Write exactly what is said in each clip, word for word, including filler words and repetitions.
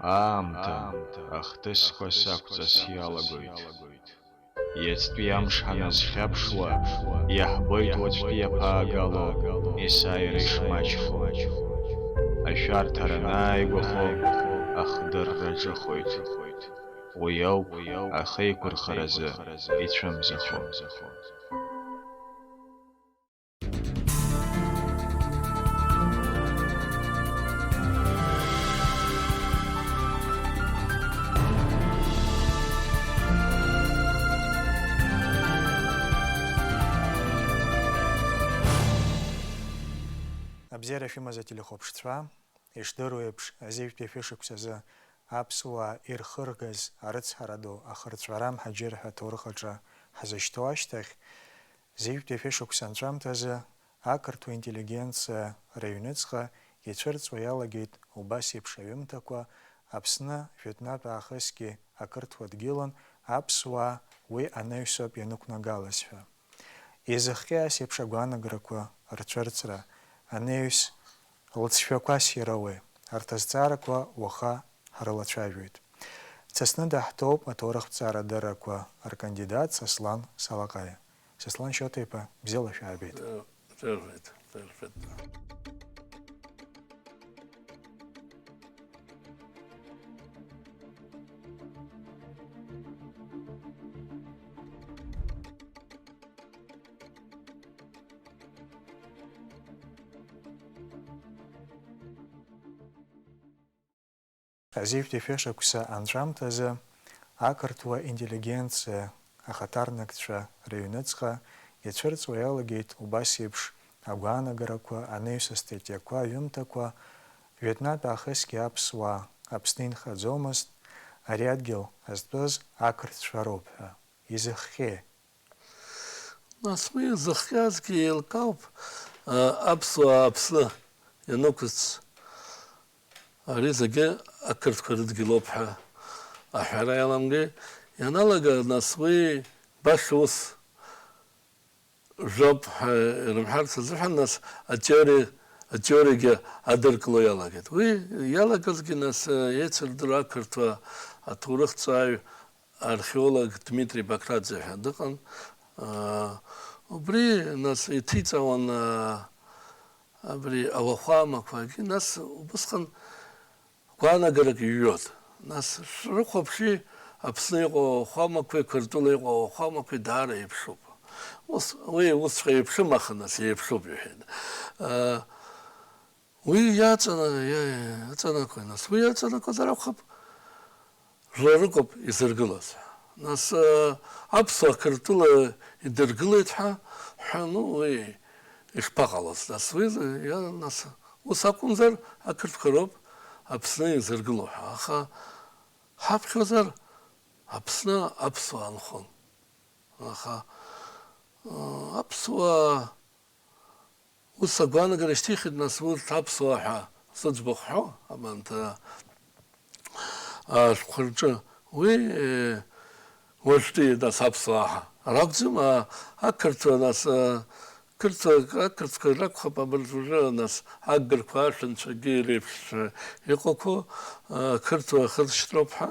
Аамҭа ахҭысқәа сақәҵас иалагоит. Иацтәи амш ҳаназхьаԥшуа, иаҳбоит уаҵәтәи иаԥаагало есааира ишмаҷхо. Ашәарҭара анааигәахо, ахдырра ҿыхоит. Уи ауп ахеиқәырхаразы ицәымзахо. Абзиара шәымаз ателехәаԥшцәа, ишдыру еиԥш, азеижәтәи ашәышықәсазы аԥсуаа ирхыргаз арыцҳара ду ахырҵәара мҳаџьыр ҳәа аҭоурых аҿы ҳазышьҭоу ашьҭахь, зеижәтәи ашәышықәса анҵәамҭазы ақырҭуа интеллигенциа рыҩныҵҟа ицәырҵуа иалагеит убас еиԥш аҩымҭақәа, Аԥсны жәытәнатә аахысгьы ақырҭуа дгьылын, аԥсуаа уи анаҩсоуп ианықәнагалаз ҳәа. Изыхҟьеи ас еиԥш агәаанагарақәа рцәырҵра, анаҩс лҵшәақәас ироуеи? Арҭ азҵаарақәа уаха ҳрылацәажәоит. Дсасны даҳҭоуп аҭоурыхҭҵаарадыррақәа ркандидат Сослан Салаҟаиа. Сослан Шьоҭа-иԥа, бзиала шәаабеит. Э, perfect, perfect. Азеижәтәи шәышықәса анҵәамҭазы ақырҭуа интеллигенциа ахаҭарнакцәа рыҩныҵҟа ицәырҵуа иалагеит убас еиԥш агәаанагарақәа, анаҩс астатиақәа, аҩымҭақәа, жәытәнатә аахысгьы аԥсуаа Аԥсны инхаӡомызт, ари адгьыл азтәыз ақырҭцәа роуп ҳәа. Изыхҟьеи? Нас уи зыхҟьазгьы еилкаауп, а, аԥсуаа Аԥсны ианықәыц, ари зегьы ақырҭқәа рыдгьылоуп ҳәа аҳәара иаламгеи, ианалага, нас уи баша ус жәоуп ҳәа ирымҳәарц азыҳәан, нас атеориа, атеориагьы адыркыло иалагеит. Уи иалагазгьы, нас, еицырдыруа ақырҭуа аҭоурыхҭҵааҩ археолог Дмитри Бакрадзе ҳәа дыҟан. Аа, убри, нас, иҭиҵаауан, аа, абри ауахәамақәагьы, нас, убысҟан гәаанагарак иҩуан. Нас, шәрыхәаԥши, Аԥсны иҟоу ауахәамақәеи Қырҭтәыла иҟоу ауахәамақәеи даара еиԥшуп. Ус, уи усҵәҟьа еиԥшым, аха, нас, еиԥшуп, иҳәеит. Аа, Уи иаҵана-, иа-, иаҵанакуеи, нас? Уи иаҵанакуазар акәхап, жәларыкоуп изыргылаз. Нас, э, аԥсуаа Қырҭтәыла идыргылеит ҳәа, ҳәа, ну, уи ишԥаҟалоз? Нас уи, иа-, нас, ус акәымзар, ақырҭқәа роуп Аԥсны изыргыло ҳәа. Аха ҳаԥхьозар, Аԥсны аԥсуаа нхон. Аха, э, аԥсуаа Ус агәаанагара шьҭихит, нас, урҭ аԥсуаа ҳәа зыӡбахә ҳәо, абанҭ, а, ашәҟәқәа рҿы. Уи, е, уажәтәи, нас, аԥсуаа ҳәа ракәӡам, а, ақырҭуа, нас, а, қырҭуа, ақырҭқәа ракәхап, абарҭ уажәы, нас, агырқәа, ашәанцәагьы реиԥш иҟақәоу, а, қырҭуа ахыршьҭроуп ҳәа.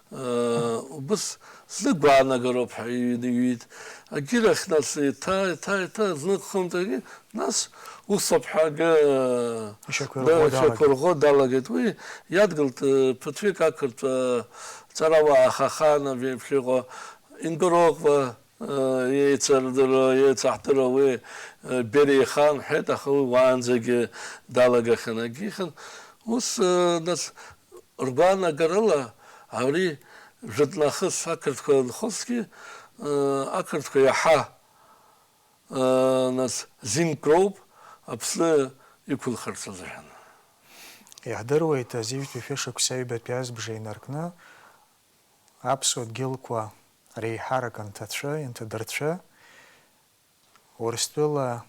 Убыс зны гәаанагароуп ҳәа иҩит. Агьырахь, нас, еиҭа, еиҭа, еиҭа, знык-хынтәгьы, нас, усоуп ҳәагьы Ишьақәирӷәӷәо далагеит. Ишьақәирӷәӷәо далагеит. Уи иадгылт, э, ԥыҭҩык ақырҭуа, э, ҵарауаа Хаханов иеиԥш иҟоу, Индуроҟба, э, иеицырдыруа, иеицаҳдыруа уи, э, Бериа ихан ҳәеит, аха уи уаанӡагьы далагахьан, агьихын. Ус, э, нас, Ргәаанагарала, ари жәытә нахыс ақырҭқәа нхозҭгьы, ы, ақырҭқәа иаҳа, ы, нас, зинк роуп Аԥсны иқәынхарц азыҳәан. Иаҳдыруеит, азеижәтәи шәышықәса ҩбатәи азбжа инаркны аԥсуа дгьылқәа реиҳарак анҭацәы, инҭадырцәы, Урыстәыла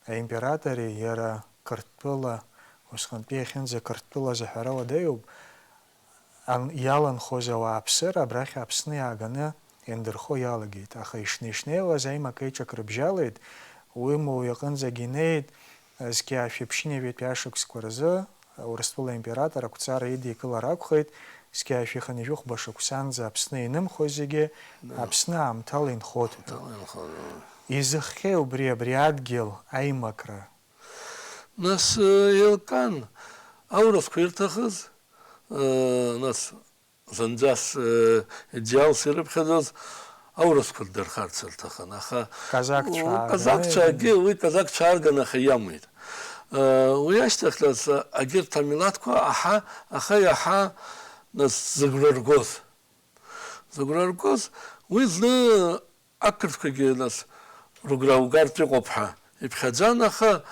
аимператори иара Қырҭтәыла, усҟантәи иахьынӡа Қырҭтәыла азы аҳәара уадаҩуп, ан-, иаланхоз ауааԥсыра абрахь Аԥсны иааганы иандырхо иалагеит. Аха ишнеи-шнеиуаз аимак-еиҿак рыбжьалеит, уимоу иҟынӡагь инеит, зқьи аашәи ԥшьынҩажәи жәаҩа шықәсқәа рзы Урыстәыла император ақәҵара идикылар акәхеит, зқьи жәшәи хынҩажәи хәба шықәсанӡа Аԥсны инымхо зегьы, Да. Аԥсны аамҭала инхоит ҳәа. Аамҭала инхоит, да. Изыхҟьеи убри, абри адгьыл аимакра? Нас, э, еилкаан, аурысқәа ирҭахыз, э, нас, зынӡас, э, идеалс ирыԥхьаӡоз аурысқәа ддырхарц рҭахын, аха Казакцәа у-, аарганы казакцәа иҟан. Агьы, уи казакцәа аарганы аха иамуит. Э, уи ашьҭахь нас, агьырҭ амилаҭқәа аҳа, аха иаҳа, нас, зыгәра ргоз. Зыгәра ргоз, уи зны ақырҭқәагьы, нас, рыгәра угартә иҟоуп ҳәа иԥхьаӡан, аха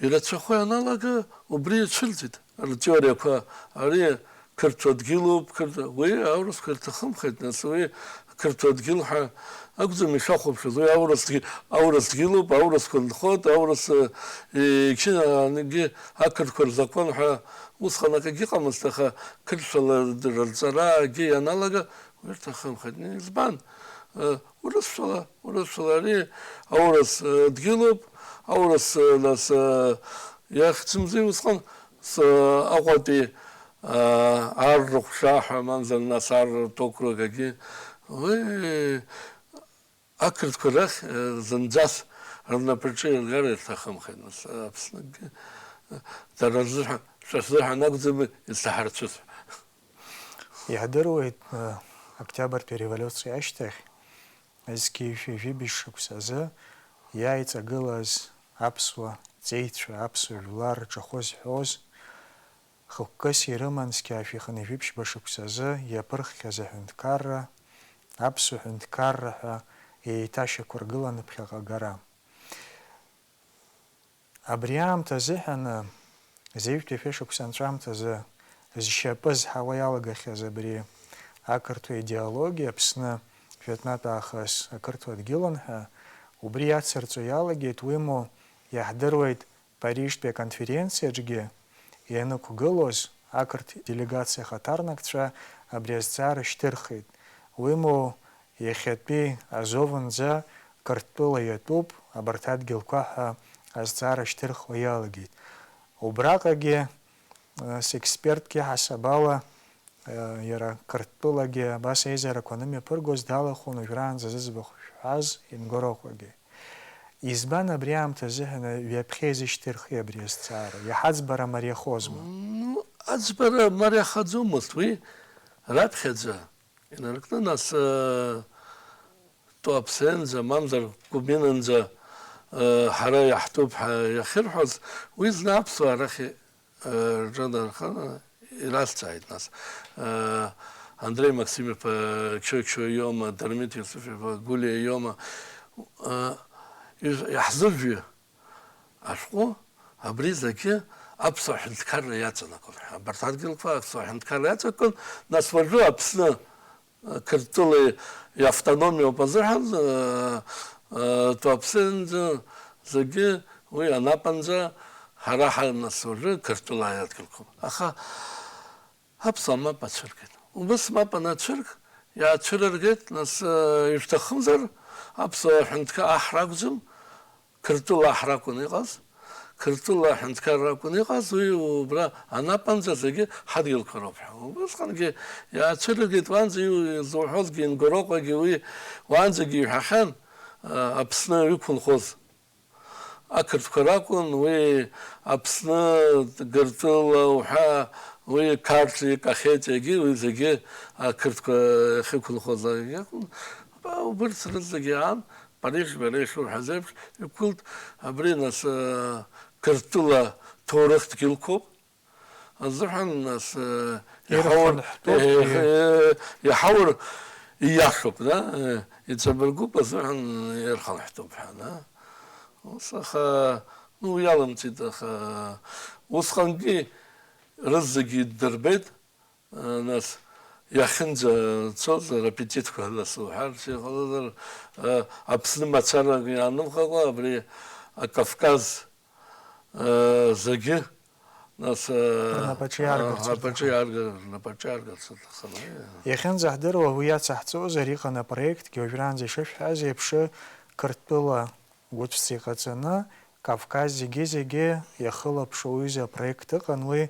ирацәахо ианалага, убри ицәырҵит ртеориақәа, ари қырҭуа дгьылуп, қырҭ-, уи аурысқәа ирҭахымхеит, нас, уи қырҭуа дгьыл ҳәа акәӡам ишахәаԥшуаз, уи аурыс дгьы-, аурыс дгьылуп, аурысқәа нхоит, аурыс, э, иқьынагьы ақырҭқәа рзакәан ҳәа усҟан акгьы ыҟамызт, аха қырҭшәала рырҵара акгьы ианалага, уи рҭахымхеит. Избан? Э, урысшәала, урысшәала ари аурыс, э, дгьылуп, аурыс, э, нас, э, иахьӡымзи усҟан, с-, Аҟәатәи, э, ар рыҟәша ҳәа, мамзар нас ар ртәы ықәлогагьы. Уи ақырҭқәа рахь, э, зынӡас рнапаҿы иргар ирҭахымхеит, нас, Аԥсныгьы, э, дара рзыҳәан, шәа шәзыҳәан акәӡами изҭаҳарцәыз ҳәа. Иаҳдыруеит, э, Октиабртәи ареволиуциа ашьҭахь, зқьи жәшәи жәибжь шықәсазы иааиҵагылаз аԥсуа ҵеицәа, аԥсуа жәлар рҿахәы зҳәоз, хықәкыс ирыман зқьи жәшәи хынҩажәи ԥшьба шықәсазы иаԥырххьаз аҳәынҭқарра, аԥсуа ҳәынҭқарра ҳәа еиҭашьақәыргыланы ԥхьаҟа агара. Абри аамҭа азыҳәаны, зеижәтәи шәышықәса анҵәамҭазы зшьапы зҳауа иалагахьаз абри ақырҭуа идеологиа Аԥсны жәытәнатә аахыс ақырҭуа дгьылын ҳәа, убри иацырҵо иалагеит, уимоу, иаҳдыруеит, Парижтәи аконференциаҿгьы ианықәгылоз, ақырҭ делегациа ахаҭарнакцәа абри азҵаара шьҭырхит. Уимоу, иахьатәи Азов нӡа Қырҭтәыла иатәуп абарҭ адгьылқәа ҳәа азҵаара шьҭырхуа иалагеит. Убраҟагьы, э, с-, експертк иаҳасаб ала, э, иара Қырҭтәылагьы абас аизарақәа анымҩаԥыргоз далахәын уажәраанӡа зыӡбахә шәҳәаз Ингороҟагьы. Избан абри аамҭа азыҳәан ҩаԥхьа изышьҭырхи абри азҵаара? Иаҳа аӡбара мариахозма? Ну, аӡбара мариахаӡомызт уи раԥхьаӡа. Инаркны, нас, э, Туапсенӡа, мамзар Кубинынӡа, э, ҳара иаҳтәуп ҳәа иахьырҳәоз, уи зны аԥсуаа арахь, э, рҿынарханы ирасҵааит, нас, э, Андрей Максим-иԥа Чочо иоума, Дырмит Иусуф-иԥа Гулиа иоума, э, иж-, иаҳзыржәы. Ашәҟәы абри зегьы аԥсуа ҳәынҭқарра иаҵанакуан. Абарҭ адгьылқәа аԥсуа ҳәынҭқарра иаҵанакуан, нас уажәы Аԥсны, э, Қырҭтәыла иавтономиоуп азыҳәан, э, э, Туапсенӡа зегьы уи Анапанӡа ҳара ҳа-, нас уажәы Қырҭтәыла адгьылқәоуп. Аха Аԥсуаа мап ацәыргеит. Убыс мап анацәырг, иаацәырыргеит, нас, э, ишәҭахымзар, аԥсуаа ҳәынҭқар аҳра акәӡам, Қырҭтәыла аҳра акәын иҟаз, Қырҭтәыла аҳәынҭқарра акәын иҟаз, уи убра Анапанӡа зегьы ҳадгьылқәа роуп ҳәа. Убысҟангьы иаацәырыргеит, уанӡа иу-, изуҳәозгьы, Ингороҟагьы уи уаанӡагьы иҳәахьан, э, Аԥсны иқәынхоз. Ақырҭқәа ракәын, уи Аԥсны, Гыртәыла уҳәа, уи Қарҭли, Кахетиагьы, уи зегьы ақырҭқәа иахьықәынхоз акәын. Убырҭ рызегьы аан, Париж, бара ишуҳәаз еиԥш, иқәылт, абри нас, э, Қырҭтәыла ҭоурых дгьылқәоуп. Азыҳәан, нас, э, Ирхынҳәтәуп, иаҳаур, э, э, иаҳаур ииашоуп, да? Э, иҵабыргуп азыҳәан ирхынҳәтәуп ҳәа, да? Ус, аха, ну, уи иалымҵит, аха усҟангьы рызегьы иддырбеит, э, нас, иахьынӡацоз репетитқәа, нас, уҳәарц иҟалозар, э, Аԥсны мацарак иаанымхакәа, абри Акавказ, э, зегьы, нас, э, Рнапаҿы иааргарц э, рнапаҿы рҭахын. Иааргар-, рнапаҿы иааргарц рҭахын, э. Иахьынӡаҳдыруа уи иацаҳҵозар, иҟан апроектгьы, уажәраанӡа ишышәҳәаз еиԥш, Қырҭтәыла гәыцәҵа иҟаҵаны, Кавказ зегьы-зегьы иахылаԥшу аҩыза апроект ыҟан, уи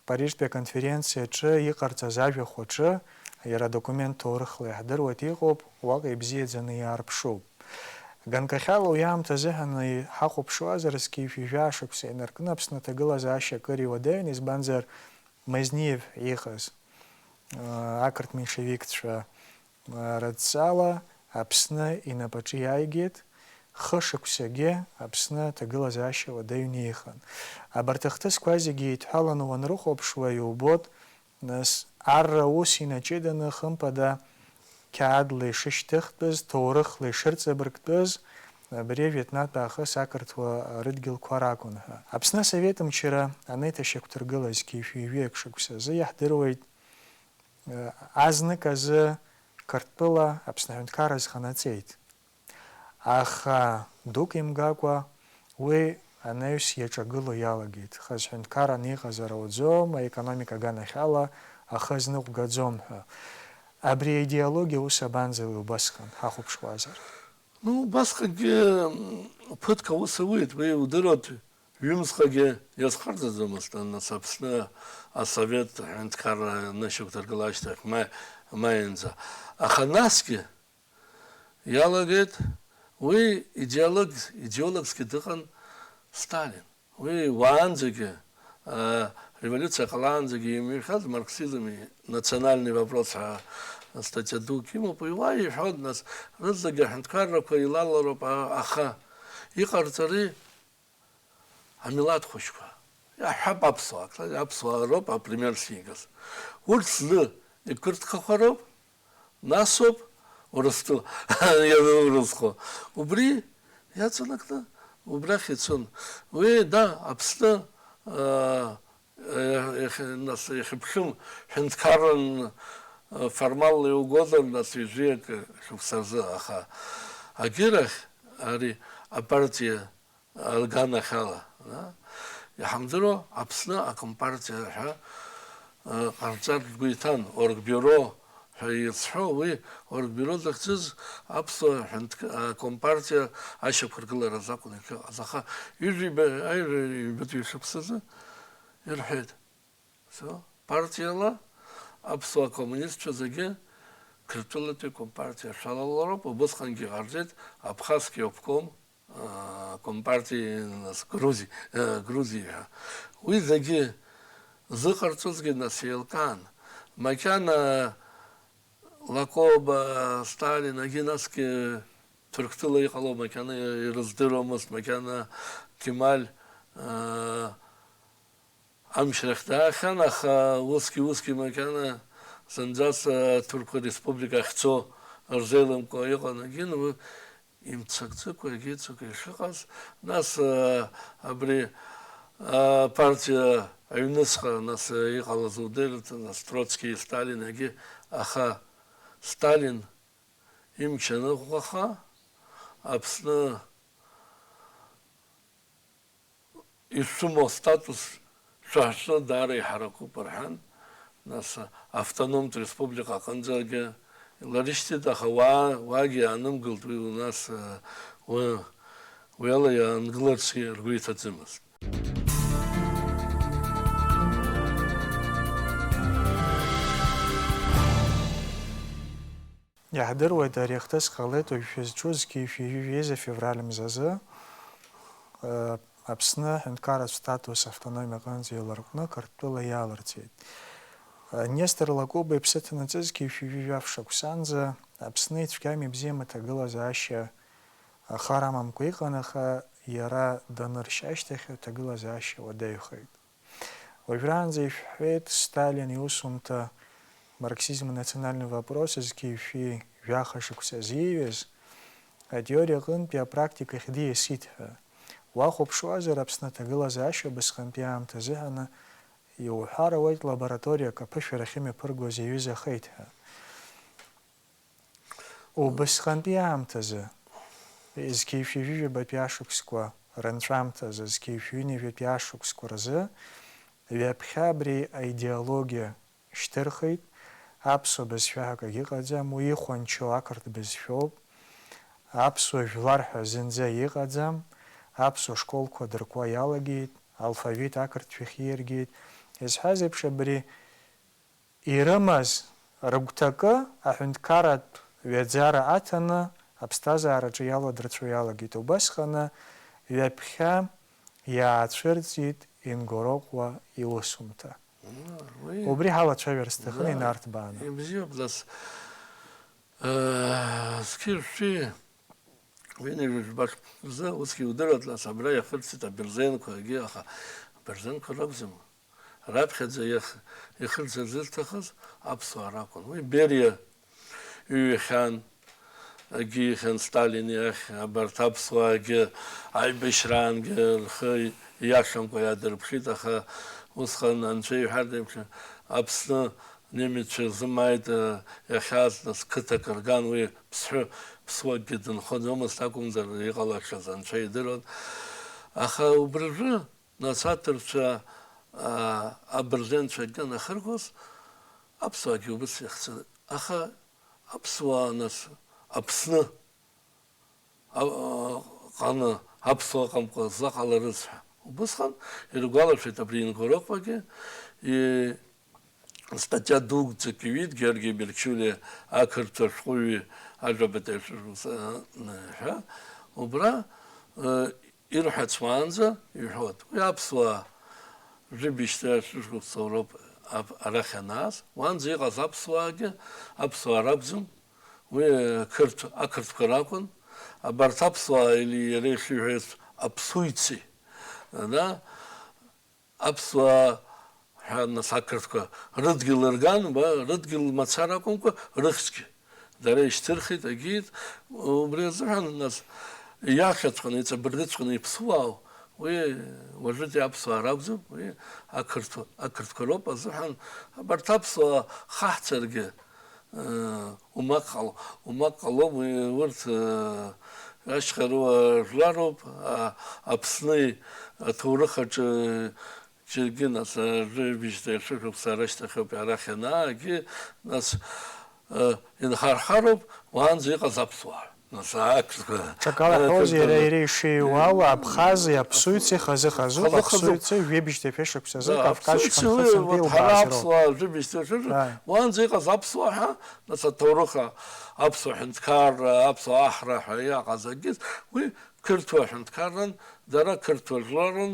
Парижтәи аконференциа аҿы иҟарҵаз ажәахә аҿы, иара адокумент ҭоурыхла иаҳдыруеит, иҟоуп, уаҟа ибзиаӡаны иаарԥшуп. Ганкахьала уи аамҭа азыҳәан ҳахәаԥшуазар, зқьи жәшәи жәаа шықәса инаркны Аԥсны аҭагылазаашьа акыр иуадаҩын, избанзар, Мезниев иҟаз, ақырҭ меншевикцәа рыдҵала Аԥсны инапаҿы иааигеит, хышықәсагьы Аԥсны аҭагылазаашьа уадаҩны иҟан. Абарҭ ахҭысқәа зегьы еидҳәаланы уанрыхәаԥшуа иубоит, нас, арра ус инаҷыданы, хымԥада, қьаадла ишышьҭыхтәыз, ҭоурыхла ишырҵабыргтәыз, абри ажәытәнатә аахыс ақырҭуа рыдгьылқәа ракәын ҳәа. Аԥсны асовет мчра анеиҭашьақәдыргылаз зқьи жәшәи жәаҩык шықәсазы иаҳдыруеит, азнык азы Қырҭтәыла Аԥсны аҳәынҭқарра азҟанаҵеит. Аха дук имгакәа уи анаҩс иаҿагыло иалагеит, хаз ҳәынҭқарран иҟазар ауӡом, аекономика аганахьала ахы азныҟәгаӡом ҳәа. Абри аидеологиа ус абанӡауеи убасҟан, ҳахәаԥшуазар? Ну, убасҟангьы, м, ԥыҭк аус ауеит, уи удыруеит, ҩымзҟагьы иазхарҵаӡомызт, нас Аԥсны асовет ҳәынҭқарра анышьақәдыргыла ашьҭахь, ма-, маинӡа. Аха насгьы, Иалагеит, уи идеолог, идеологсгьы дыҟан Сталин. Уи уаанӡагьы, а, револиуциа ҟалаанӡагьы имҩахьаз марксизми национальный вопрос ҳәа статиа дук имоуп. Уи уа иҳәон, нас, рызегьы аҳәынҭқаррақәа илалароуп, а-, аха иҟарҵари? Амилаҭ хәыҷқәа, иаҳҳәап, аԥсуаа, аԥсуаа роуп апример сигаз. Урҭ зны иқырҭқәахароуп, насоуп Урыстәыла ианурызхо. Убри иаҵанакны убрахь ицон. Уи, да, Аԥсны, аа, иахь-, нас, иахьыԥхьым ҳәынҭқарран, формалла иугозар, нас, ҩажәи акы шықәса рзы, аха агьырахь ари апартиа аганахьала, да? Иҳамдыруа Аԥсны акомпартиа ҳәа, э, ҟарҵар ргәы иҭан, оргбиуро ҳәа изҳәо, уи оргбиуро захьӡыз аԥсуа ҳәынҭк-, акомпартиа ашьақәыргыларазы акәын иахьыҟаз, аха ҩажәи ба-, ҩажәи ҩбатәи шықәсазы ирҳәеит. Всё, партиала аԥсуа коммунистцәа зегьы Қырҭтәылатәи компартиа шәалалароуп, убысҟангьы ҟарҵеит Абхазский обком, аа, компартиа, нас, Грузи-, э, Грузиа ҳәа. Уи зегьы зыҟарҵозгьы, нас, еилкаан. Макьана Лакоба, Сталин, агьи насгьы Ҭырқәтәыла иҟало макьана ирыздыруамызт, макьана Кемаль, аа, Амчрахь даахьан, аха усгьы-усгьы макьана зынӡас аҭырқәа республика ахьцо рзеилымкаа иҟан, егьин уи имццакӡакәа, егьиҵакәа ишыҟаз. Нас, а, абри, а, апартиа аҩныҵҟа, нас, а, иҟалаз удырит, нас, Троцки, Сталин, егьи, аха Сталин имч аныӷәӷәаха, Аԥсны ишәымоу астатус шәаҳәшьны даара иҳаракуп рҳәан, нас автономтә республика аҟынӡагьы иларышьҭит, аха уа, уагьы иаанымгылт, уи у нас, уи, уи ала иаангыларц ргәы иҭаӡымызт. Иаҳдыруеит, ари ахҭыс ҟалеит уажә шәызҿу зқьи жәшәи ҩажәи жәеиза февраль мзазы, э, Аԥсны аҳәынҭқарратә статус автономиа аҟынӡа еиларҟәны Қырҭтәыла иаларҵеит. Э, Нестор Лакоба иԥсы ҭанаҵы зқьи жәшәи ҩажәи жәаф шықәсанӡа Аԥсны ицәгьами ибзиами аҭагылазаашьа ахара амамкәа иҟан, аха иара даныршь ашьҭахь аҭагылазаашьа уадаҩхеит. Уажәраанӡа ишәҳәеит, Сталин иусумҭа марксизм и национальный вопрос зқьи жәшәи жәаха шықәса азиҩыз атеориа аҟынтәи апрактикахь диасит ҳәа. Уахәаԥшуазар, Аԥсны аҭагылазаашьа убасҟантәи аамҭа азыҳәаны иуҳәар ауеит, лабораториак аԥышәарахь имҩаԥыргоз иаҩызахеит ҳәа. Убасҟантәи аамҭазы, зқьи жәшәи ҩажәи жәабатәи ашықәсқәа рынҵәамҭазы, зқьи жәшәи ҩынҩажәатәи ашықәсқәа рзы, ҩаԥхьа абри аидеологиа шьҭырхит, аԥсуа бызшәа ҳәа акагьы ыҟаӡам, уи ихәанчоу ақырҭ бызшәоуп, аԥсуа жәлар ҳәа зынӡа иҟаӡам, аԥсуа школқәа дыркуа иалагеит, алфавит ақырҭшәахь ииаргеит. Изҳәаз еиԥш, абри ирымаз рыгәҭакы аҳәынҭқарратә ҩаӡара аҭаны аԥсҭазаараҿы иаладырҵәо иалагеит. Убасҟаны ҩаԥхьа иаацәырҵит Ингороҟуа иусумҭа. Уи Убри ҳалацәажәар сҭахын, да, инарҭбааны. Ибзиоуп, нас, э, зқьи жәшәи ҩынҩажәи жәба шықәса рзы, усгьы иудыруеит, нас, абра иахырцеит абырзенқәагьы, аха абырзенқәа ракәӡам. Раԥхьаӡа иах-, ихырцәар зырҭахыз аԥсуаа ракәын. Уи Бериа иҩхьан, акгьы ихьан Сталин иахь, абарҭ аԥсуаагьы аибашьраангьы рхы иашамкәа иаадырԥшит, аха усҟан Анцәа иҳәартә еиԥш, Аԥсны немеццәа ирзымааит, иахьааз нас қыҭак рган, уи ԥсҳәы, ԥсуакгьы дынхоӡомызт акәымзар, иҟалахьаз Анцәа идыруан. Аха убыржәы, нас аҭырқәцәа, аа, абырзенцәа акгьы анахыргоз, аԥсуаагьы убыс иахьцалак. Аха аԥсуаа, нас, Аԥсны, а-, а-, ҟаны, аԥсуа ыҟамкәа злаҟаларыз ҳәа. Убысҟан иргәалашәеит абри Ингороҟуагьы, и-, статиа дуӡӡак иҩит Георги Берчулиа, ақырҭуа шәҟәыҩҩы, ажәабатәи ашәышықәса ҳәа. Убра, э, ирҳәац уаанӡа иҳәоит. Уи аԥсуаа жәибжьтәи ашәышықәса ауроуп аб-, арахь анааз, уаанӡа иҟаз аԥсуаагьы аԥсуаа ракәӡам, уи ақырҭ-, ақырҭқәа ракәын. Абарҭ аԥсуаа или иара ишиҳәаз аԥсуици, да, аԥсуаа ҳәа, нас, ақырҭқәа рыдгьыл рган, ба, рыдгьыл мацара акәымкәа, рыхьӡгьы дара ишьҭырхит, агьит, убри азыҳәан, нас, иахьаҵәҟьаны, иҵабыргыҵәҟьаны иԥсуаау, уи уажәытәи аԥсуаа ракәӡам, уи ақырҭуа, ақырҭқәа роуп азыҳәан, абарҭ аԥсуаа хаҳцаргьы, Умак ҟало-, умак ҟалом, уи урҭ, э, ашьхаруа жәлароуп, а, Аԥсны аҭоурых аҿы џьаргьы, нас, жәибжьтәи ашәышықәса рышьҭахьоуп арахь ианаагьы, нас, э, инхархароуп уаанӡа иҟаз аԥсуаа. Нас ақырҭқәа, Ҽакала ҳәоуз, иара, иара ишиҩуа ала, абхази аԥсуици хазы-хазуп, хазы-хазуп. Аԥсуици жәибжьтәи ашәышықәсазы, да, Кавказ аԥсуици, шьҭымхыцынтәи уи, вот, ҳара илбааӡароуп. Аԥсуаа жәибжьтәи ашәышықәса, Ааи. Уаанӡа иҟаз аԥсуаа ҳәа, нас аҭоурых, аԥсуа ҳәынҭқарра, аԥсуа аҳра ҳәа иҟаз акгьы, уи қырҭуа ҳәынҭқарран, дара қырҭуа жәларран,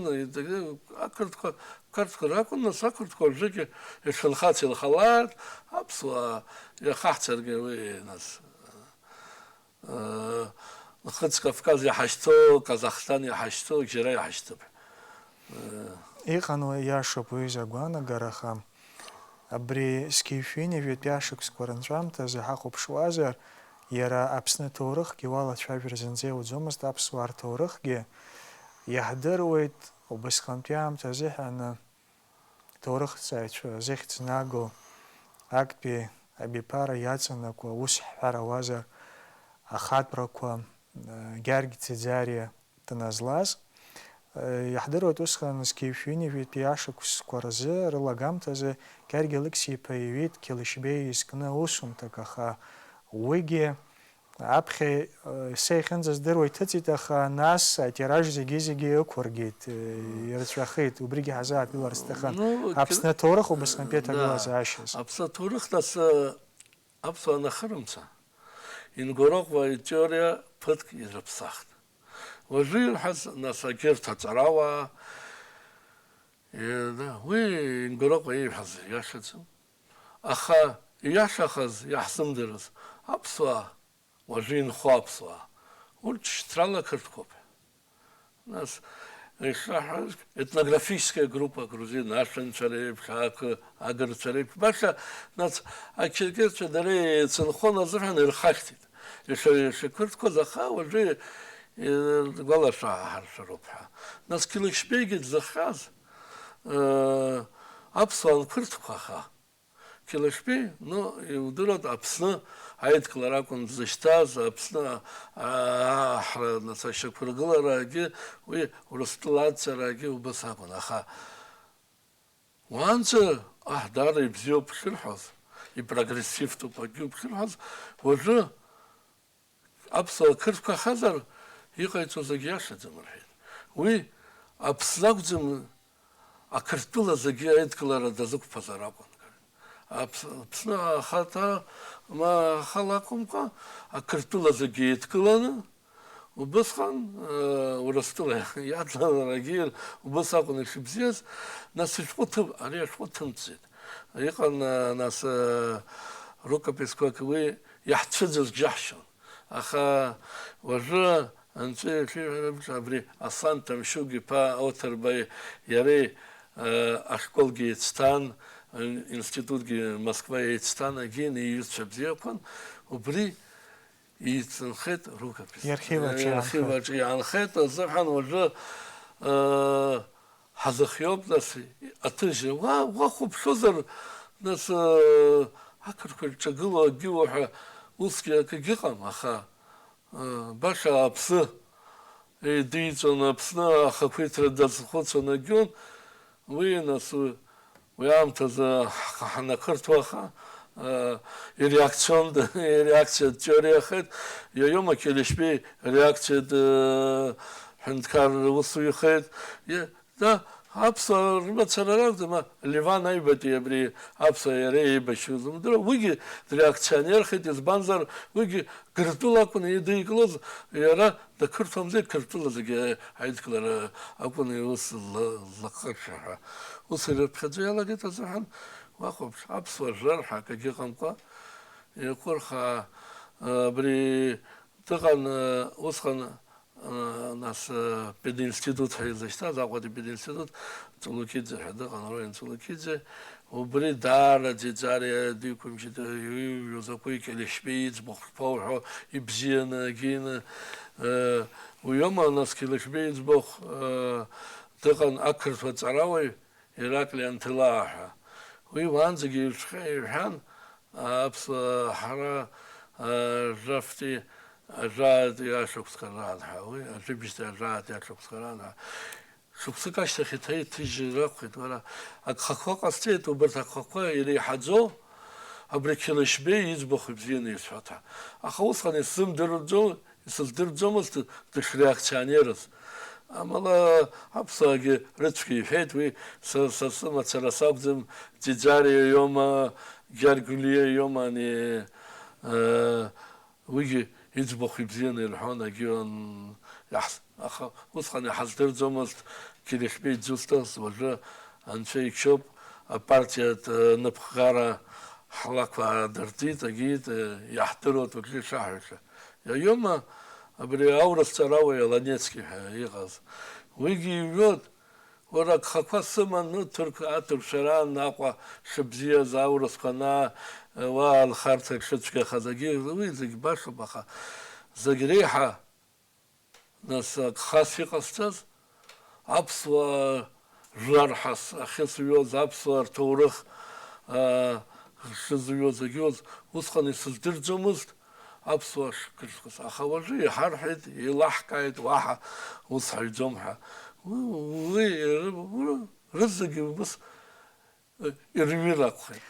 ақырҭқәа, қырҭқәа ракәын, нас ақырҭқәа уажәыгьы ишынхац илхалааит, аԥсуаа иахаҳцаргьы уи, нас, Нхыҵ Кавказ иҳашьҭоу, Казахстан иҳашьҭоу, џьара иҳашьҭып. Иҟан уи, иашоуп уи изы агәаанагара, аха абри зқьи жәшәи ҩынҩажәи жәаҩатәи ашықәсқәа рынҵәамҭазы ҳахәаԥшуазар, иара Аԥсны аҭоурыхгьы уалацәажәар зынӡа иуӡомызт, аԥсуаа рҭоурыхгьы иаҳдыруеит, убасҟантәи аамҭазы ҳәа аны. Ҭоурыхҭҵааҩцәа зыхьӡ наго актәи абиԥара иаҵанакуа, ус ҳҳәар ауазар, ахатәрақәа, э, Гьаргь Ӡиӡариа дназлаз, э, иаҳдыруеит, усҟан зқьи жәшәи ҩынҩажәи жәаҩатәи ашықәсқәа рзы, рылагамҭазы Гьаргь Алықьса-иԥа иҩит Қьалышьбеи изкны аусумҭак, аха уигьы Аԥхьа, э, са иахьынӡаздыруа иҭыҵит, аха нас атираж зегьы-зегьы ықәыргеит, э, ирҵәахит, убригьы ҳазааҭгылар сҭахын. Ну, Аԥсны аҭоурых убасҟантәи, да, аҭагылазаашьаз. Аԥсны аҭоурых, нас, э, аԥсуаа анахырымца, Ингороҟуа итеориа ԥыҭк ирыԥсахт. Уажәы ирҳәаз, нас, агьырҭ аҵарауаа, э, да, уи Ингороҟуа ииҳәаз иашаӡам. Аха ииашахаз, иаҳзымдыруаз аԥсуаа, уажәы инхо аԥсуаа, урҭ шьҭрала қырҭқәоуп. Нас, ишаҳҳәаз, этнографическая группа грузин, ашәанцәа реиԥш, ақы-, агырцәа реиԥш, баша, нас, ачерқьесцәа дара еицынхон азыҳәан ирхашҭит. Иша-, ишақырҭқәаз, аха уажәы, э, гәалашәаҳаршәароуп ҳәа. Нас Қьалышьбеигьы дзыхҟьаз, э, аԥсуаа анқырҭқәаха, Қьалышьбеи, ну, иудыруеит, Аԥсны аидкылара акәын дзышьҭаз, Аԥсны, а-, аҳра, нас, ашьақәыргыларагьы, уи Урыстәыла адҵарагьы убас акәын. Аха уаанӡа, аҳ, даара ибзиоуп шырҳәоз, ипрогрессивтәуп акгьы шырҳәоз, уажәы Аԥсуаа қырҭқәахазар, иҟаиҵо зегь иашаӡам, рҳәеит. Уи Аԥсны акәӡам, ақырҭтәыла зегьы аидкылара дазықәԥазар акәын. Аԥс-, Аԥсны ахаҭа, ма ахала акәымкәа, ақырҭтәыла зегьы еидкыланы, убысҟан, э, Урыстәыла иадлаларагьы убыс акәын ишыбзиаз, нас ишәҟәы ҭым-, ари ашәҟәы ҭымҵит. Иҟан, э, нас, э, рукописқәак уи иаҳцәыӡыз џьаҳшьон. Аха уажәы Анцәа иахьиҳәараҿ абри Аслан Ҭамшьуг-иԥа Оҭырбеи иареи, э, ашколгьы еицҭан, ин-, институтгьы Москва еицҭан, агьин иҩызцәа бзиақәан, убри иҵанхеит рукопис. Иархив аҿы Э, иаанхеит. Иархив аҿы иаанхеит азыҳәан уажәы, э, ҳазыхиоуп, нас, аҭыжьра. Уа, уахәаԥшуазар, нас, э, ақырҭқәа ирҿагылоу акгьы уаҳа усгьы акгьы ыҟам, аха Баша аԥсы еидиҵон, Аԥсны ахақәиҭра дазхәыцуан, агьион. Уи, нас, уи, уи аамҭазы ҳ-, ҳанақырҭуаха, э, иреакцион-, иреакциатә теориахеит, Иоиома Келешбеи реакциатә, э, ҳәынҭқар усуҩхеит. Е-, Да, аԥсуаа рымацара ракәӡам, а, Леван Аҩбатәи абри аԥсуаа иара еибашьуаз умдыруа, уигьы дреакционерхеит, избанзар, уигьы Гыртәыла акәын идикылоз, иара дақырҭуамзи, Гыртәыла зегьы аидкылара акәын иус лы-, лыхашәа ҳәа. Ус ирыԥхьаӡо иалагеит азыҳәан, уахәаԥш, аԥсуаа жәлар ҳәа акгьы ыҟамкәа, еиқәырхаа, абри дыҟан, усҟан, Нас, э, пединститут ҳәа изышьҭаз, Аҟәатәи пединститут, Цулукиӡе ҳәа дыҟан, Роин Цулукиӡе, убри даара Ӡиӡариа диқәымчит, иҩуа закәи Келешбеи иӡбахә шԥоуҳәо, ибзианы, агьины, э, уиоума, нас, Келешбеи иӡбахә, э, дыҟан ақырҭуа ҵарауаҩ, Ираклиан Ҭелаа ҳәа. Уи уаанӡагьы иҩцәҟьа-, иҳәан, аԥсуаа ҳара, а, жәафтәи ажәаатәи ашықәсқәа раан ҳәа, уи ажәибжьтәи ажәаатәи ашықәсқәа раан ҳәа. Шықәсык ашьҭахь еиҭа иҭыжьыр акәхеит, уара, агхақәа ҟасҵеит, убарҭ агхақәа иреиҳаӡоу, абри Қьелышьбеи иӡбахә ибзианы исҳәоит ҳәа. Аха усҟан исзымдырӡо, Исыздырӡомызт дышреакционерыз. Амала аԥсуаагьы рыцәгьа иҳәеит, уи са, са сымацара сакәӡам, Ӡиӡариа иоума, Гьаргәлиа иоума, ани, э, уигьы иӡбахә ибзианы ирҳәон, агьион иаҳз-, аха усҟан иҳаздырӡомызт Келешбеи дзусҭаз, уажәы Анцәа ичоуп, апартиатә, э, напхгара ҳлақәа аадыртит, агьит, э, иаҳдыруеит уажәы ишаҳҳәаша. Иоума абри аурыс ҵарауаҩ Ланецки ҳәа иҟаз. Уигьы иҩуеит. Уара агхақәа сыман, ну, ҭырқә, аҭырқәцәа раан Аҟәа шыбзиаз, аурысқәа анаа, уа алхарҭа шыцәгьахаз, агьи уи зегь башоуп, аха зегь реиҳа, нас, агхас иҟасҵаз, аԥсуаа жәлар ҳас-, ахьысҩуаз, аԥсуаа рҭоурых, аа, шызҩуаз, агьиоз, усҟан исыздырӡомызт аԥсуаа шкырзхыз. Аха уажәы иҳарҳәеит, еилаҳкааит, уаҳа ус ҳаҩӡом ҳәа. Уи, уи ры-, ры-, рызегьы убыс ирҩыр акәхеит.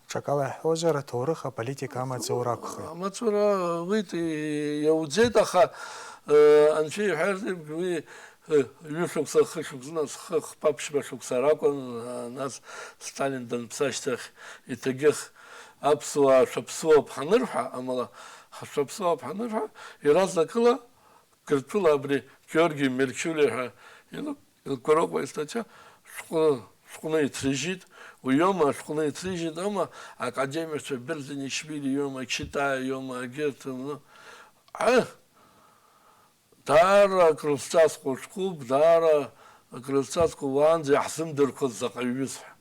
Ҽакала иаҳҳәозар, аҭоурых аполитика амаҵура акәхеит. Амаҵура уи иауӡеит, аха, э, анцәа иҳәар, уи, э, ҩышықәса, хышықәса, нас хы-, хԥа-ԥшьба шықәса ракәын, э, нас Сталин данԥсы ашьҭахь иҭагьых аԥсуаа шәаԥсуоуп ҳанырҳәа, амала шәаԥсуоуп ҳанырҳәа, иаразнакыла Гыртәыла абри Георги Мерчулиа ҳәа ил-, илкәароуп уи астатиа, шәҟәы-, шәҟәны иҭрыжьит, уиоума, шәҟәны иҭрыжьит, аума, академикцәа Берзенишвили иоума, Читаиа иоума, егьырҭ, ну, ыы, даара акрызҵазкуа шәҟәуп, даара акрызҵазкуа уаанӡа иаҳзымдырқәоз заҟа ҩыз ҳәа.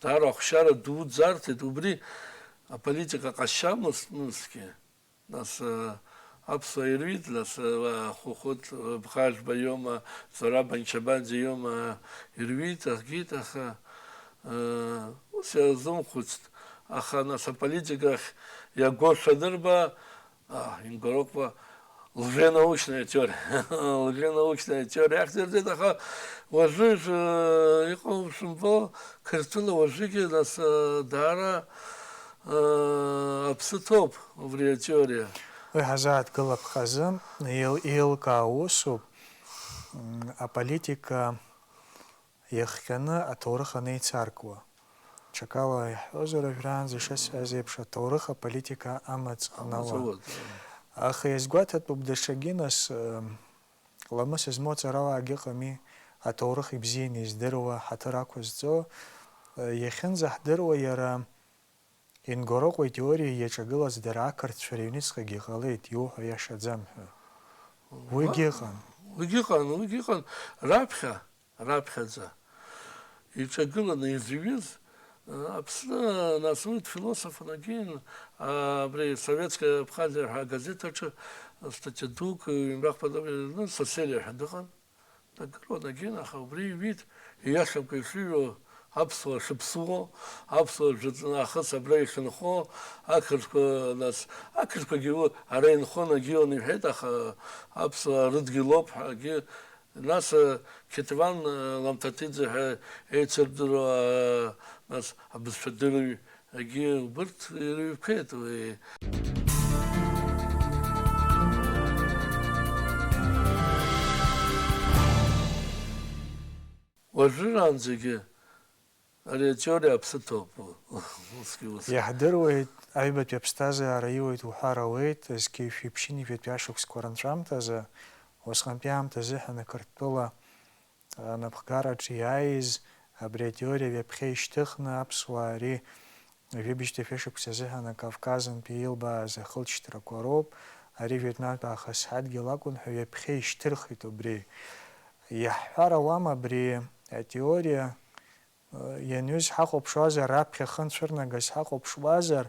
Даара ахәшьара дуӡӡа арҭеит, убри аполитика ҟазшьамызт, нысгьы. Нас, э, аԥсуаа ирҩит, нас, э, Хәыхәыт, э, Бӷажәба иоума, Зураб Анчабаӡе иоума, ирҩит, ахгеит, аха, э, ус иазымхәыцт. Аха, нас, аполитика ахь иагошәа анырба, а, Ингороква лженаучная теориа, лженаучная теориа ахьӡырҵеит, аха уажәы, э, иҟоу шәымбо, Қырҭтәыла уажәыгьы, нас, э, даара, э, аԥсы ҭоуп убри атеориа. Уи ҳазааҭгылап хазы, еил-, еилкаау усуп. М, аполитика иахҟьаны аҭоурых анеицаркуа. Ҽакала иаҳҳәозар, уажәраанӡа ишысҳәаз еиԥш, аҭоурых аполитика амаҵ анауа. Амаҵ ауа, да. Аха иазгәаҭатәуп даҽакгьы, нас, ы, ламыс змоу ҵарауаагьы ыҟами, аҭоурых ибзианы издыруа, ҳаҭыр ақәызҵо, ы, иахьынӡаҳдыруа иара Ингороҟо итеориа иаҿагылаз дара ақырҭцәа рыҩныҵҟагьы иҟалеит, иуҳәо иашаӡам ҳәа. Уигьы ыҟан. Уигьы ыҟан, уигьы ыҟан. Раԥхьа, раԥхьаӡа иҿагыланы изҩыз, а, Аԥсны, нас уи дфилософ анагин, а, абри Советская Абхазия ҳәа агазеҭ аҿы статиа дук, ҩынтә-хԥа соцсетиаҿ ҳәа дыҟан. Дагыруан агьын, аха убри иҩит, ииашамкәа ишыҩуа, аԥсуаа шыԥсуоу, аԥсуаа жәытәнахыс абра ишынхо, ақырҭқәа, нас, ақырҭқәагьы уи ара инхон, агьион иҳәеит, аха аԥсуаа рыдгьылоуп ҳәагьы, нас, Қьеҭеван Ламҭаҭиӡе ҳәа еицырдыруа, нас, абызшәадырҩ, Егьи убырҭ ирыҩқәеит уи. Уажәраанӡагьы ари атеориа аԥсы ҭоуп, усгьы ус. Иаҳдыруеит, аҩбатәи аԥсҭазаара иуеит уҳәар ауеит, зқьи жәшәи ԥшьынҩажәи жәаҩатәи ашықәсқәа рынҵәамҭазы, усҟантәи аамҭа азыҳәан Қырҭтәыла анапхгараҿы иааиз абри атеориа ҩаԥхьа ишьҭыхны, аԥсуаа ари жәибжьтәи шәышықәса азыҳәан Кавказынтәи илбааз ахылҵшьҭрақәа роуп, ари жәытәнатә аахыс ҳадгьыл акәын ҳәа ҩаԥхьа ишьҭырхит убри. Иаҳҳәар ауам абри атеориа, э, ианҩыз ҳахәаԥшуазар, раԥхьа хы нцәырнагаз ҳахәаԥшуазар,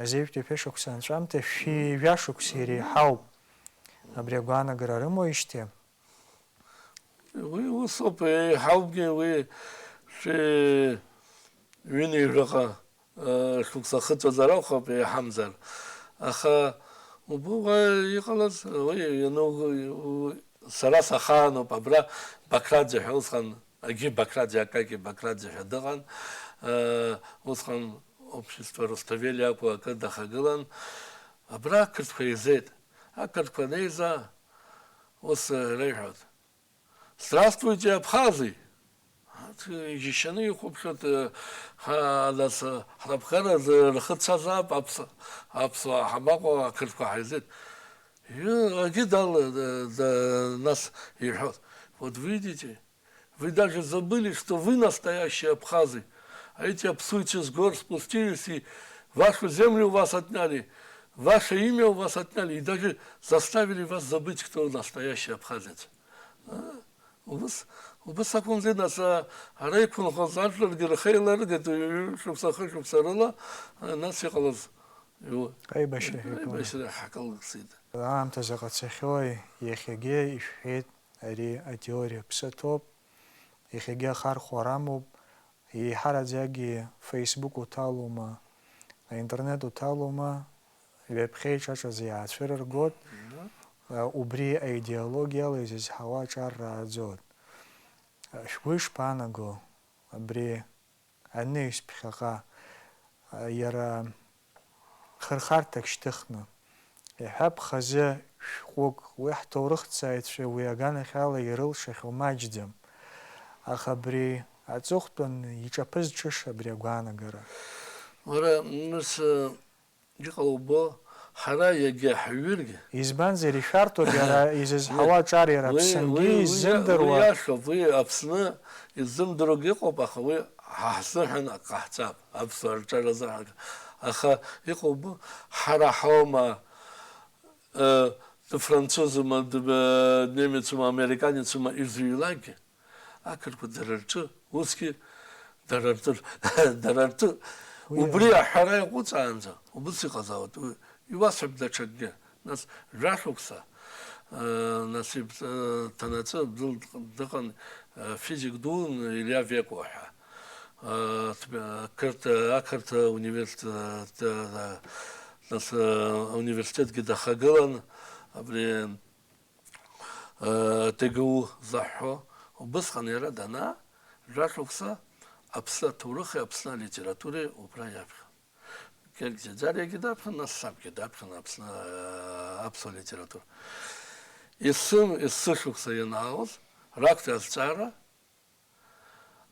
Азеижәтәи шәышықәса анҵәамҭа шәи жәа шықәса иреиҳауп. Абри агәаанагара рымоуижьҭеи? Уи усоуп, еиҳаупгьы уи шәи ҩынҩажәаҟа, э, шықәса ахыҵәазар акәхап, еиҳамзар. Аха убри уа иҟалаз, уи иану-, у-, сара сахаануп, абра Бақраӡе ҳәа усҟан Агьи Бақраӡе, Акаки Бақраӡе ҳәа дыҟан, э, усҟан общество Руставели акәу акы дахагылан, абра ақырҭқәа еизеит. Ақырҭқәа анеиза, ус, э, реиҳәоит: «Здравствуйте, абхазы!» Ат, иџьашьаны ихәаԥшуеит, э, ҳа-, нас, э, ҳнапхгара рхы цазаап, аԥс-, аԥсуаа ҳамаҟоу ақырҭқәа ҳаизеит. Ҩы-, агьы дала, да, да, нас иҳәоит: «Вот видите, вы даже забыли, что вы настоящие абхазы, а эти абсуйцы с гор спустились и вашу землю у вас отняли, ваше имя у вас отняли и даже заставили вас забыть, кто настоящий абхазец». А? Убыс, убыс акәымзи, нас, а, ара иқәынхоз ажәларгьы рхы еиларгеит, ҩ-, шықәса, хышықәса рыла, а, нас иҟалаз. Иу-, аибашьра ҳәа икылан. Аибашьра ҳакылсит. Аамҭа заҟа цахьои, иахьагьы ишәҳәеит, ари атеориа ԥсы ҭоуп, иахьагьы ахархәара амоуп, еиҳараӡакгьы Facebook уҭалома, аинтернет уҭалома, ҩаԥхьа иҿаҿаӡа иаацәырыргоит, Мгм. а, убри аидеологиала изызҳауа аҿар рааӡоит. А, шәгәы ишԥаанаго, абри анаҩс ԥхьаҟа, а, иара хырхарҭак шьҭыхны. Иҳәап, хазы шәҟәык, уи ҳҭоурыхҭҵааҩцәа уи аганахьала ирылшахьоу маҷӡам. Аха абри аҵыхәтәан иҿаԥызҽыша абри агәаанагара. Уара, нас, э, иҟало убо, ҳара иагьа ҳаҩыргь. Избанзар, ишәарҭоуп иара изызҳауа аҿар иара уи, Аԥсынгьы уи, уи, изымдыруа. Уи иашоуп, уи Аԥсны изымдыруагь ыҟоуп, аха уи ҳа ҳзыҳәан ак ҟаҳҵап, аԥсуаа рҿар азыҳәан. Аха иҟоу убо, ҳара ҳаума, э, дфранцузума, д-, немецума, американецума изыҩлакгьы, ақырҭқәа дара рҿы, усгьы дара ртәы, дара ртәы. Уи убри аҳәара иаҟәыҵаанӡа, убыс иҟазаауеит. Уи, иуасҳәап даҽакгьы. Нас, жәашықәса, э, насыԥ, э, ҭанаҵы дыл-, дыҟан, э, физик дуун Илиа Векуа ҳәа. Э, ҭ-, ақырҭ-, ақырҭ университет, э, нас, э, университетгьы дахагылан, абри, э, Т Г У заҳҳәо. Убысҟан иара данаа, жәашықәса Аԥсны аҭоурыхи Аԥсны алитературеи убра иаԥхьон. Гергь Ӡаӡариагьы даԥхьон, нас сабгьы даԥхьон Аԥсны, э, аԥсуа литература. Есым, есышықәса ианаалоз, ракәтәи азҵаара,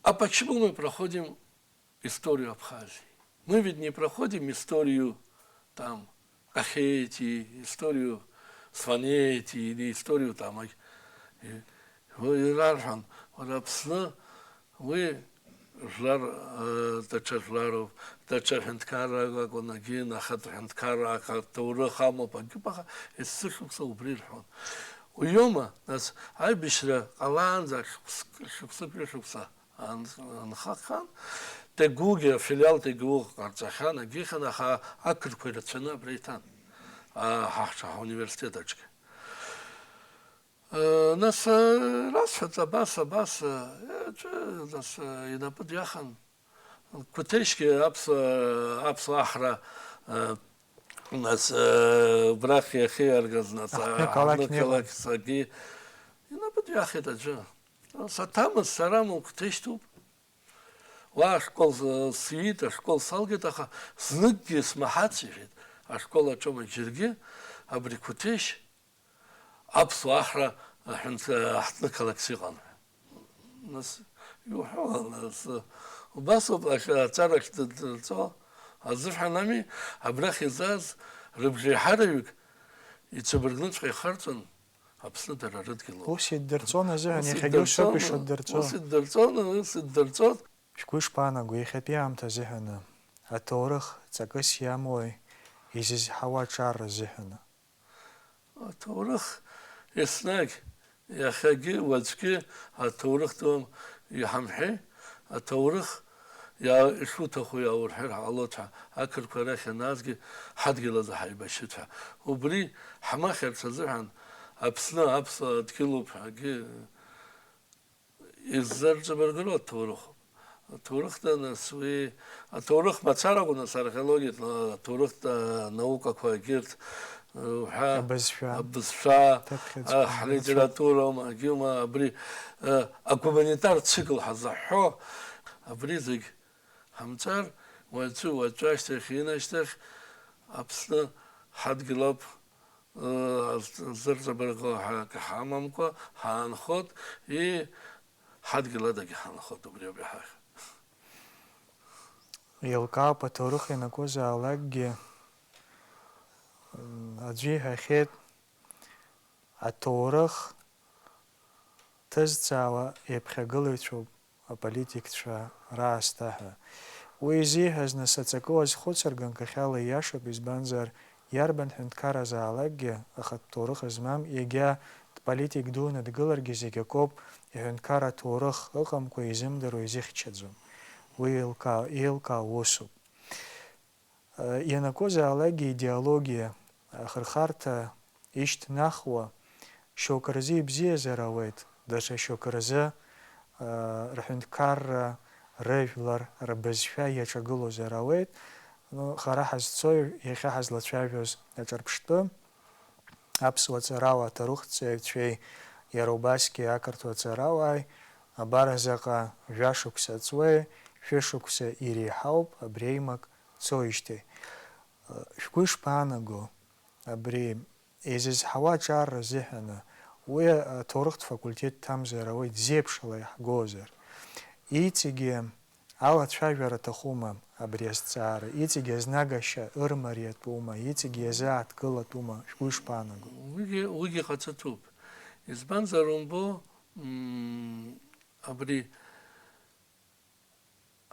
а почему мы проходим историю Абхазии? Мы ведь не проходим историю, там, Кахетии, историю Сванетии или историю, там, ак-, и, и, ирарҳәон, уара, Аԥсны, уи жәлар, э, даҽа жәлароуп, даҽа ҳәынҭқаррак акәын, агьын ахатә ҳәынҭқарра аҭоурых амоуп, агьуп, аха есышықәса убри рҳәон. Уиома, нас, аибашьра ҟалаанӡа шықәс-, шықәсык ҩышықәса ан-, анхахьан, Т Г Угьы, афилиал Т Г У ҟарҵахьан, агьыхьан, аха ақырқәа ирацәаны абра иҭан, а, ҳа-, ҳа-, ҳауниверситет аҿгьы. Э, нас, э, расҳәац, абас, абас, э, э, ҿы, нас, э, инапы дҩахан, Қәҭешьгьы аԥсуа, аԥсуа аҳра, э, нас, э, убрахь иахьиаргаз, нас, аҳҭны, э, қалақь аҳҭны иҟан. Қалақьсагьы инапы дҩахеит аӡәы. Саҭамыз, сара, мыл, Қәҭешьтәуп. Уа ашкол, э, сиит, ашкол салгеит, аха зныкгьы смаҳац, иҳәеит, ашкол аҿоума џьаргьы, абри Қәҭешь аԥсуа аҳра аҳәынҭ-, аҳҭнықалақьс иҟан ҳәа. Нас, иуҳәо, нас, убасоуп, ашәа-, аҵарахь ддырҵо азыҳәан ами, абрахь изааз рыбжеиҳараҩык ицәыбыргныҵәҟьа ихарҵон Аԥсны дара рыдгьыл ауп. Ус иддырҵон азыҳәан, ус иахьагьы ус ауп иддырҵон, ишыддырҵо. Ус иддырҵон, ус иддырҵон. Шәгәы ишԥаанаго, иахьатәи аамҭа азыҳәаны аҭоурых ҵакыс иамои, изызҳауа аҿар азыҳәаны? Аҭоурых еснагь, иахьагьы, уаҵәгьы аҭоурых ду иҳамҳәеи, аҭоурых иа-, ишуҭаху иааурҳәыр ҳҟалоит ҳәа, ақырқәа арахь ианаазгьы ҳадгьыл азы ҳаибашьит ҳәа. Убри ҳмахьырц азыҳәан Аԥсны аԥсуа дгьылуп ҳәагьы иззарҵабыргыроу аҭоурыхуп. Аҭоурых, нас, уи, аҭоурых мацара акәын, нас, археологиатә, аҭоурыхтә наукақәа егьырҭ, уҳәа, абызшәа, абызшәа, аҭыԥхьаӡқәа, а, ҳлитература, ма, агьыма, абри, а, агуманитар цикл ҳазаҳҳәо, абри зегь ҳамҵар, уаҵәы, уаҵәы ашьҭахь, инашьҭахь Аԥсны ҳадгьыл ауп, зырҵабырго ҳәа акы ҳамамкәа ҳаанхот, и, ҳадгьыл адагьы ҳаанхот, убри ауп иҳахьа. Еилкаауп, аҭоурых ианакәызаалакгьы, м, аӡәы иҳәахьеит, аҭоурых ҭызҵаауа иаԥхьагылаҩцәоуп аполитикцәа раасҭа ҳәа. Уи изиҳәаз, нас, аҵакы уазхәыцыр, ганкахьала ииашоуп, избанзар, иарбан ҳәынҭқарразаалакгьы, ахатә ҭоурых змам, егьа дполитик дуны дгыларгьы зегь акоуп, иҳәынҭқарра ҭоурых ыҟамкәа изымдыруа изыхьчаӡом. Уи еилкаа-, еилкаау усуп. Ианакәызаалакгьы идеологиа ахырхарҭа ишьҭнахуа, шьоукы рзы ибзиазар ауеит, даҽа шьоукы рзы, рҳәынҭқарра, рыжәлар, рбызшәа иаҿагылозар ауеит. Ну, хара ҳазцои, иахьа ҳазлацәажәоз аҿырԥштәы, аԥсуа ҵарауаа, аҭоурыхҭҵаҩцәеи, иара убасгьы ақырҭуа ҵарауааи, абар заҟа жәашықәса ҵуеи, шәышықәса иреиҳауп абри аимак цоижьҭеи. Шәгәы ишԥаанаго абри изызҳауа аҿар рзыҳәаны? Уи аҭоурыхтә факультет дҭамзар ауеит, зеиԥшала иаҳгозар. Иҵегьы алацәажәара аҭахума абри азҵаара? Иҵегьы азнагашьа ырмариатәума? Иҵегьы иазааҭгылатәума? Шәгәы ишԥаанаго? Уигьы, уигьы ҟаҵатәуп. Избанзар умбо, м, абри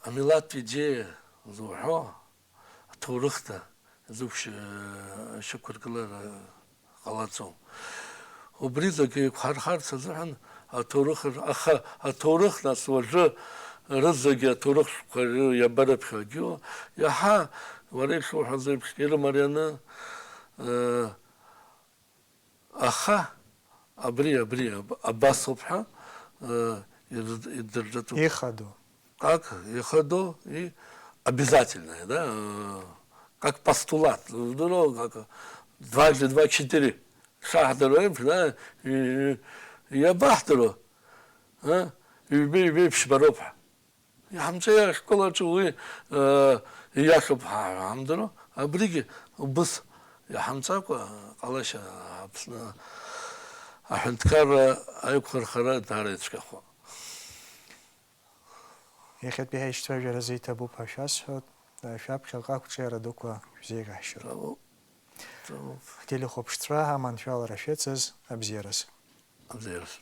амилаҭтә идеиа зуҳәо, аҭоурыхда зықәшь-, шьақәыргылара ҟалаӡом. Убри зегьы еиқәҳархарц азыҳәан аҭоурых, аха аҭоурых, нас, уажәы рызегьы аҭоурыхқәа ры-, иабараԥхьогьы, иаҳа, уара ишуҳәаз еиԥш, ирымарианы, э, Аха абри, абри аб-, абасоуп ҳәа, э, ирд-, идырдатәуп. Ихадоу. Как ихадоу и обязательное, да, э, как постулат, ну, как дважды два четыре шаҳдыруа еиԥш, да, и, и, иабаҳдыруа, а? Ҩбеи ҩбеи ԥшьба роуп ҳәа. Иҳамҵеи ашкол аҿы уи, э, ииашоуп ҳәа ҳамдыруа, абригьы убыс иҳамҵакәа ҟалашьа Аԥсны Аҳәынҭқарра аиқәхырхара даара ицәгьахоит. Иахьатәи ҳаишьцәажәара азы иҭабуп ҳәа шәасҳәоит, шәаԥхьаҟа ақәҿиара дуқәа шәзеиӷьаҳшьоит. Ҳтелехәаԥшцәа аманшәалара шәыцыз абзиараз. Абзиараз.